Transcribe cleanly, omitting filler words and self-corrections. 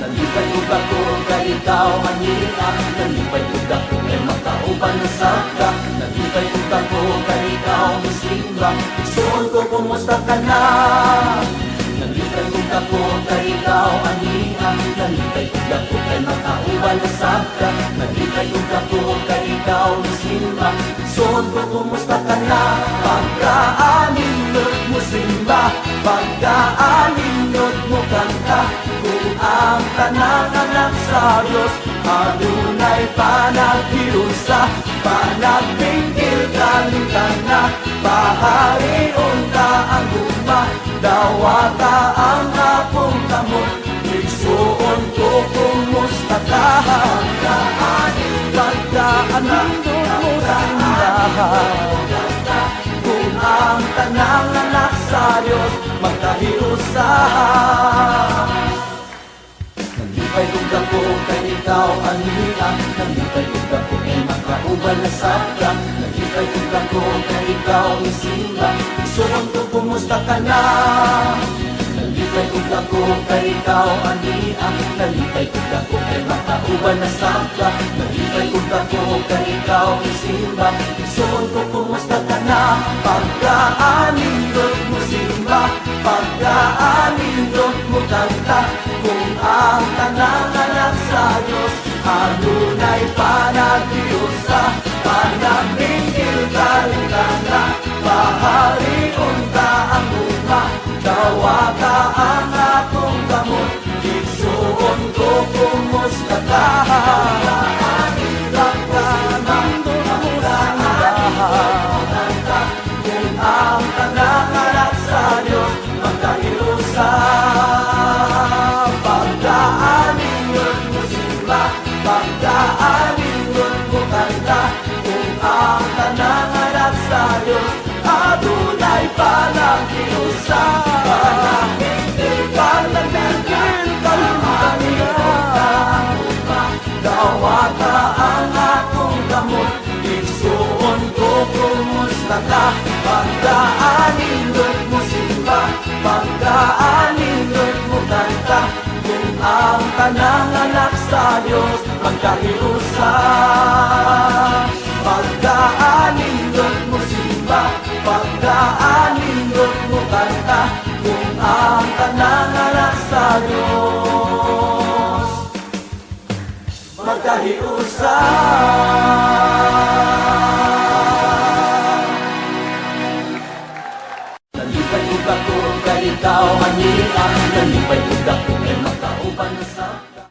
Nalipay og dako kay ikaw ania. Nalipay og dako kay makauban na sad ka. Nalipay og dako kay ikaw misimba. Igsoon ko, kumusta ka na? Nalipay og dako kay ikaw ania. Nalipay og dako kay makauban na sad ka. Nalipay og dako kay ikaw misimba. Igsoon ko, kumusta ka na? Pagkaanindot mo simba, pagkaanindot mo kanta, kung ang tanang anak sa Diyos adunay panaghiusa, panagpingkil kalintana, paharion ta ang gugma, dawata ang akong kamot. Igsuon ko, kumusta ka? Pagkaanindot mo simba, kung ang tanang anak sa Diyos magkahiusa. Nalipay og dako kay ikaw ania. Nalipay og dako kay makauban na sad ka. Nalipay og dako kay ikaw misimba. Igsoon ko, kumusta ka na? Nalipay og dako kay ikaw ania. Nalipay og dako kay makauban na sad ka. Nalipay og dako kay ikaw misimba. Igsoon ko, kumusta ka na? Pagkaanindot mo simba, pagkaanindot mo kanta, kung ang tanang anak sa Diyos adunay panaghiusa, panagmingkil kalintana, paharion ta ang gugma, dawata ang akong kamot. Igsuon ko, kumusta ka? Pagkaanindot mo simba, kung ang tanang anak sa Diyos magkahiusa. Pagkaanindot mo simba, pagkaanindot mo kanta, kung ang tanang anak sa Diyos adunay panaghiusa, panagpingkil kalintana, dawata ang akong kamot. Igsuon ko, kumusta ka? Pagkaanindot mo simba, pagkaanindot mo kanta, kung ang tanang anak sa Diyos magkahiusa. Pagkaanindot mo simba, pagkaanindot mo kanta, kung ang tanang anak sa Diyos magkahiusa. Nalipay og dako kay ikaw ania. Nalipay og dako kay makauban na sad ka.